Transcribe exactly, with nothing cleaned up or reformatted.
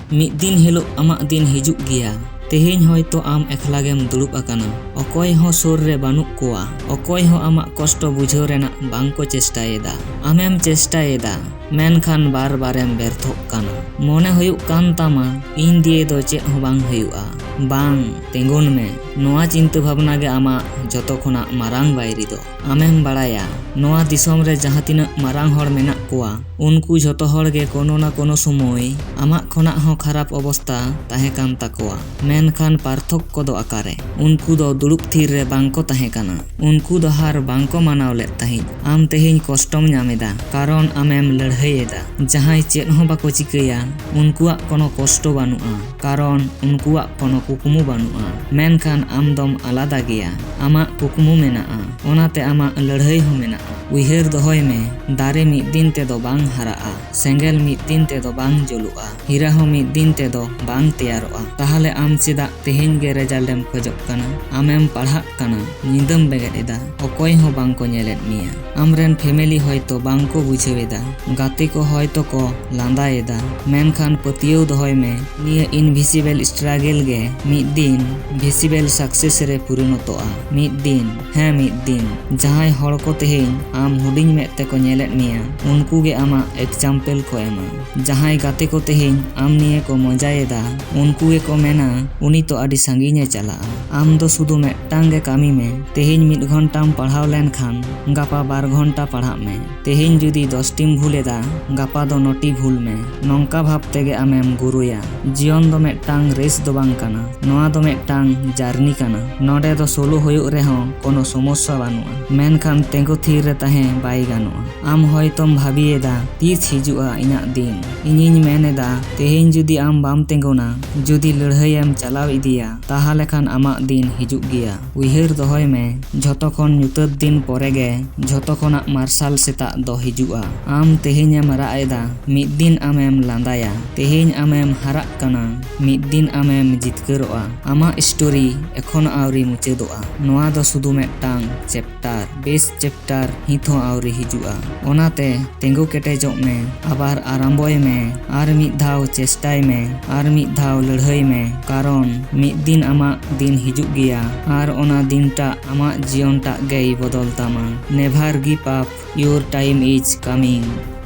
ᱢᱤᱫ ᱫᱤᱱ ᱦᱤᱞᱳᱜ ᱟᱢᱟᱜ ᱫᱤᱱ ᱦᱤᱡᱩᱜ ᱜᱮᱭᱟ᱾ ᱛᱮᱦᱮᱧ ᱦᱚᱭᱛᱚ ᱟᱢ ᱮᱠᱞᱟ ᱜᱮᱢ ᱫᱩᱲᱩᱵ ᱟᱠᱟᱱᱟ, ᱚᱠᱚᱭ ᱦᱚᱸ ᱥᱩᱨ ᱨᱮ ᱵᱟᱹᱱᱩᱜ ᱠᱚᱣᱟ, ᱚᱠᱚᱭ ᱦᱚᱸ ᱟᱢᱟᱜ ᱠᱚᱥᱴᱚ ᱵᱩᱡᱷᱟᱹᱣ ᱨᱮᱱᱟᱜ ᱵᱟᱝ ᱠᱚ ᱪᱮᱥᱴᱟᱭᱮᱫᱟ᱾ ᱟᱢᱮᱢ ᱪᱮᱥᱴᱟᱭᱮᱫᱟ, ᱢᱮᱱᱠᱷᱟᱱ ᱵᱟᱨ ᱵᱟᱨᱮᱢ ᱵᱮᱨᱛᱷᱚᱜ ᱠᱟᱱᱟ᱾ ᱢᱚᱱᱮ ᱦᱩᱭᱩᱜ ᱠᱟᱱ ᱛᱟᱢᱟ, "ᱤᱧ ᱫᱤᱭᱮ ᱫᱚ ᱪᱮᱫ ᱦᱚᱸ ᱵᱟᱝ ᱦᱩᱭᱩᱜᱼᱟ᱾" ᱵᱟᱝ, ᱛᱤᱸᱜᱩᱱ ᱢᱮ᱾ ᱱᱚᱣᱟ ᱪᱤᱱᱛᱟᱹ ᱵᱷᱟᱵᱽᱱᱟ ᱜᱮ ᱟᱢᱟᱜ ᱡᱚᱛᱚ ᱠᱷᱚᱱᱟᱜ ᱢᱟᱨᱟᱝ ᱵᱟᱹᱭᱨᱤ ᱫᱚ᱾ ᱟᱢᱮᱢ ᱵᱟᱲᱟᱭᱟ, ᱱᱚᱣᱟ ᱫᱤᱥᱚᱢ ᱨᱮ ᱡᱟᱦᱟᱸ ᱛᱤᱱᱟᱹᱜ ᱢᱟᱨᱟᱝ ᱦᱚᱲ ᱢᱮᱱᱟᱜ ᱠᱚᱣᱟ, ᱩᱱᱠᱩ ᱡᱷᱚᱛᱚ ᱦᱚᱲ ᱜᱮ ᱠᱳᱱᱳ ᱱᱟ ᱠᱳᱱᱳ ᱥᱚᱢᱚᱭ ᱟᱢᱟᱜ ᱠᱷᱚᱱᱟᱜ ᱦᱚᱸ ᱠᱷᱟᱨᱟᱯ ᱚᱵᱚᱥᱛᱟ ᱛᱟᱦᱮᱸ ᱠᱟᱱ ᱛᱟᱠᱚᱣᱟ᱾ ᱢᱮᱱᱠᱷᱟᱱ ᱯᱟᱨᱛᱷᱚᱠᱠᱚ ᱫᱚ ᱚᱠᱟᱨᱮ? ᱩᱱᱠᱩ ᱫᱚ ᱫᱩᱲᱩᱵ ᱛᱷᱤᱨ ᱨᱮ ᱵᱟᱝ ᱠᱚ ᱛᱟᱦᱮᱸ ᱠᱟᱱᱟ᱾ ᱩᱱᱠᱩ ᱫᱚ ᱦᱟᱨ ᱵᱟᱝ ᱠᱚ ᱢᱟᱱᱟᱣ ᱞᱮᱫ ᱛᱟᱦᱮᱸᱫ᱾ ᱟᱢ ᱛᱮᱦᱮᱧ ᱠᱚᱥᱴᱚᱢ ᱧᱟᱢ ᱮᱫᱟ, ᱠᱟᱨᱚᱱ ᱟᱢᱮᱢ ᱞᱟᱹᱲᱦᱟᱹᱭ ᱮᱫᱟ᱾ ᱡᱟᱦᱟᱸᱭ ᱪᱮᱫ ᱦᱚᱸ ᱵᱟᱠᱚ ᱪᱤᱠᱟᱹᱭᱟ, ᱩᱱᱠᱩᱣᱟᱜ ᱠᱳᱱᱳ ᱠᱚᱥᱴᱚ ᱵᱟᱹᱱᱩᱜᱼᱟ, ᱠᱟᱨᱚᱱ ᱩᱱᱠᱩᱣᱟᱜ ᱠᱳᱱᱳ ᱠᱩᱠᱢᱩ ᱵᱟᱹᱱᱩᱜᱼᱟ᱾ ᱢᱮᱱᱠᱷᱟᱱ ᱟᱢ ᱫᱚᱢ ᱟᱞᱟᱫᱟ ᱜᱮᱭᱟ᱾ ᱟᱢᱟᱜ ᱠᱩᱠᱢᱩ ᱢᱮᱱᱟᱜᱼᱟ, ᱚᱱᱟᱛᱮ ᱟᱢᱟᱜ ᱞᱟᱹᱲᱦᱟᱹᱭ ᱦᱚᱸ ᱢᱮᱱᱟᱜᱼᱟ᱾ ᱩᱭᱦᱟᱹᱨ ᱫᱚᱦᱚᱭ ᱢᱮ, ᱫᱟᱨᱮ ᱢᱤᱫ ᱫᱤᱱ ᱛᱮᱫᱚ ᱵᱟᱝ ᱦᱟᱨᱟᱜᱼᱟ, ᱥᱮᱸᱜᱮᱞ ᱢᱤᱫ ᱫᱤᱱ ᱛᱮᱫᱚ ᱵᱟᱝ ᱡᱩᱞᱩᱜᱼᱟ, ᱦᱤᱨᱟ ᱦᱚᱸ ᱢᱤᱫ ᱫᱤᱱ ᱛᱮᱫᱚ ᱵᱟᱝ ᱛᱮᱭᱟᱨᱚᱜᱼᱟ᱾ ᱛᱟᱦᱞᱮ ᱟᱢ ᱪᱮᱫᱟᱜ ᱛᱮᱦᱮᱧ ᱜᱮ ᱨᱮᱡᱟᱞᱴ ᱮᱢ ᱠᱷᱚᱡᱚᱜ ᱠᱟᱱᱟ? ᱟᱢᱮᱢ ᱯᱟᱲᱦᱟᱜ ᱠᱟᱱᱟ, ᱧᱤᱫᱟᱹᱢ ᱵᱮᱸᱜᱮᱫ ᱮᱫᱟ, ᱚᱠᱚᱭ ᱦᱚᱸ ᱵᱟᱝ ᱠᱚ ᱧᱮᱞᱮᱫ ᱢᱮᱭᱟ᱾ ᱟᱢᱨᱮᱱ ᱯᱷᱮᱢᱮᱞᱤ ᱦᱚᱭᱛᱚ ᱵᱟᱝ ᱠᱚ ᱵᱩᱡᱷᱟᱹᱣ ᱮᱫᱟ, ᱜᱟᱛᱮ ᱠᱚ ᱦᱚᱭᱛᱚ ᱠᱚ ᱞᱟᱸᱫᱟᱭᱮᱫᱟ, ᱢᱮᱱᱠᱷᱟᱱ ᱯᱟᱹᱛᱭᱟᱹᱣ ᱫᱚᱦᱚᱭ ᱢᱮ, ᱱᱤᱭᱟᱹ ᱤᱱᱵᱷᱤᱥᱤᱵᱮᱞ ᱥᱴᱨᱟᱜᱮᱞ ᱜᱮ ᱢᱤᱫ ᱫᱤᱱ ᱵᱷᱤᱥᱤᱵᱮᱞ ᱥᱟᱠᱥᱮᱥ ᱨᱮ ᱯᱚᱨᱤᱱᱚᱛᱚᱜᱼᱟ᱾ ᱢᱤᱫ ᱫᱤᱱ, ᱦᱮᱸ ᱢᱤᱫ ᱫᱤᱱ, ᱡᱟᱦᱟᱸᱭ ᱦᱚᱲ ᱠᱚ ᱛᱮᱦᱮᱧ ᱟᱢ ᱦᱩᱰᱤᱧ ᱢᱮᱫ ᱛᱮᱠᱚ ᱧᱮᱞᱮᱫ ᱢᱮᱭᱟ, ᱩᱱᱠᱩ ᱜᱮ ᱟᱢᱟᱜ ᱮᱠᱡᱟᱢᱯᱮᱞ ᱠᱚ ᱮᱢᱟ᱾ ᱡᱟᱦᱟᱸᱭ ᱜᱟᱛᱮ ᱠᱚ ᱛᱮᱦᱮᱧ ᱟᱢ ᱱᱤᱭᱮ ᱠᱚ ᱢᱚᱡᱟᱭᱮᱫᱟ, ᱩᱱᱠᱩ ᱜᱮᱠᱚ ᱢᱮᱱᱟ, "ᱩᱱᱤ ᱛᱚ ᱟᱹᱰᱤ ᱥᱟᱺᱜᱤᱧ ᱮ ᱪᱟᱞᱟᱜᱼᱟ᱾" ᱟᱢ ᱫᱚ ᱥᱩᱫᱷᱩ ᱢᱤᱫᱴᱟᱝ ᱜᱮ ᱠᱟᱹᱢᱤ ᱢᱮ, ᱛᱮᱦᱮᱧ ᱢᱤᱫ ᱜᱷᱚᱱᱴᱟᱢ ᱯᱟᱲᱦᱟᱣ ᱞᱮᱱᱠᱷᱟᱱ ᱜᱟᱯᱟ ᱵᱟᱨ ᱜᱷᱚᱱᱴᱟ ᱯᱟᱲᱦᱟᱜ ᱢᱮ᱾ ᱛᱮᱦᱮᱧ ᱡᱩᱫᱤ ᱫᱚᱥᱴᱤᱢ ᱵᱷᱩᱞ ᱮᱫᱟ, ᱜᱟᱯᱟ ᱫᱚ ᱱᱚᱴᱤ ᱵᱷᱩᱞ ᱢᱮ᱾ ᱱᱚᱝᱠᱟ ᱵᱷᱟᱵ ᱛᱮᱜᱮ ᱟᱢᱮᱢ ᱜᱩᱨᱩᱭᱟ᱾ ᱡᱤᱭᱚᱱ ᱫᱚ ᱢᱤᱫᱴᱟᱝ ᱨᱮᱥ ᱫᱚ ᱵᱟᱝ ᱠᱟᱱᱟ, ᱱᱚᱣᱟ ᱫᱚ ᱢᱤᱫᱴᱟᱝ ᱡᱟᱨᱱᱤ ᱠᱟᱱᱟ᱾ ᱱᱚᱰᱮ ᱫᱚ ᱥᱳᱞᱳ ᱦᱩᱭᱩᱜ ᱨᱮᱦᱚᱸ ᱠᱳᱱᱳ ᱥᱚᱢᱚᱥᱥᱟ ᱵᱟᱹᱱᱩᱜᱼᱟ, ᱢᱮᱱᱠᱷᱟᱱ ᱛᱤᱸᱜᱩ ᱛᱷᱤᱨ ᱨᱮ ᱛᱟᱦᱮᱸ ᱵᱟᱭ ᱜᱟᱱᱚᱜᱼᱟ᱾ ᱟᱢ ᱦᱚᱭᱛᱚᱢ ᱵᱷᱟᱹᱵᱤᱭᱮᱫᱟ, "ᱛᱤᱥ ᱦᱤᱡᱩᱜᱼᱟ ᱤᱧᱟᱜ ᱫᱤᱱ?" ᱤᱧᱤᱧ ᱢᱮᱱ ᱮᱫᱟ, ᱛᱮᱦᱮᱧ ᱡᱩᱫᱤ ᱟᱢ ᱵᱟᱢ ᱛᱤᱸᱜᱩᱱᱟ, ᱡᱩᱫᱤ ᱞᱟᱹᱲᱦᱟᱹᱭᱮᱢ ᱪᱟᱞᱟᱣ ᱤᱫᱤᱭᱟ, ᱛᱟᱦᱟᱞᱮ ᱠᱷᱟᱱ ᱟᱢᱟᱜ ᱫᱤᱱ ᱦᱤᱡᱩᱜ ᱜᱮᱭᱟ᱾ ᱩᱭᱦᱟᱹᱨ ᱫᱚᱦᱚᱭ ᱢᱮ, ᱡᱷᱚᱛᱚ ᱠᱷᱚᱱ ᱧᱩᱛᱟᱹᱛ ᱫᱤᱱ ᱯᱚᱨᱮ ᱜᱮ ᱡᱷᱚᱛᱚ ᱠᱷᱚᱱᱟᱜ ᱢᱟᱨᱥᱟᱞ ᱥᱮᱛᱟᱜ ᱫᱚ ᱦᱤᱡᱩᱜᱼᱟ᱾ ᱟᱢ ᱛᱮᱦᱮᱧᱮᱢ ᱨᱟᱜ ᱮᱫᱟ, ᱢᱤᱫ ᱫᱤᱱ ᱟᱢᱮᱢ ᱞᱟᱸᱫᱟᱭᱟ᱾ ᱛᱮᱦᱮᱧ ᱟᱢᱮᱢ ᱦᱟᱨᱟᱜ ᱠᱟᱱᱟ, ᱢᱤᱫ ᱫᱤᱱ ᱟᱢᱮᱢ ᱡᱤᱛᱠᱟᱹᱨᱚᱜᱼᱟ᱾ ᱟᱢᱟᱜ ᱥᱴᱳᱨᱤ ᱮᱠᱷᱚᱱ ᱟᱹᱣᱨᱤ ᱢᱩᱪᱟᱹᱫᱚᱜᱼᱟ᱾ ᱱᱚᱣᱟ ᱫᱚ ᱥᱩᱫᱷᱩ ᱢᱤᱫᱴᱟᱝ ᱪᱮᱯᱴᱟᱨ᱾ ᱵᱮᱥ ᱪᱮᱯᱴᱟᱨ ᱦᱤᱛ ᱦᱚᱸ ᱟᱹᱣᱨᱤ ᱦᱤᱡᱩᱜᱼᱟ᱾ ᱚᱱᱟᱛᱮ ᱛᱤᱸᱜᱩ ᱠᱮᱴᱮᱡᱚᱜ ᱢᱮ, ᱟᱵᱟᱨ ᱟᱨᱟᱢᱵᱚᱭ ᱢᱮ, ᱟᱨ ᱢᱤᱫ ᱫᱷᱟᱣ ᱪᱮᱥᱴᱟᱭ ᱢᱮ, ᱟᱨ ᱢᱤᱫ ᱫᱷᱟᱣ ᱞᱟᱹᱲᱦᱟᱹᱭ ᱢᱮ, ᱠᱟᱨᱚᱱ ᱢᱤᱫ ᱫᱤᱱ ᱟᱢᱟᱜ ᱫᱤᱱ ᱦᱤᱡᱩᱜ ᱜᱮᱭᱟ, ᱟᱨ ᱚᱱᱟ ᱫᱤᱱᱴᱟᱜ ᱟᱢᱟᱜ ᱡᱤᱭᱚᱱᱴᱟᱜ ᱜᱮᱭ ᱵᱚᱫᱚᱞ ᱛᱟᱢᱟ᱾ Never give up, your time is coming.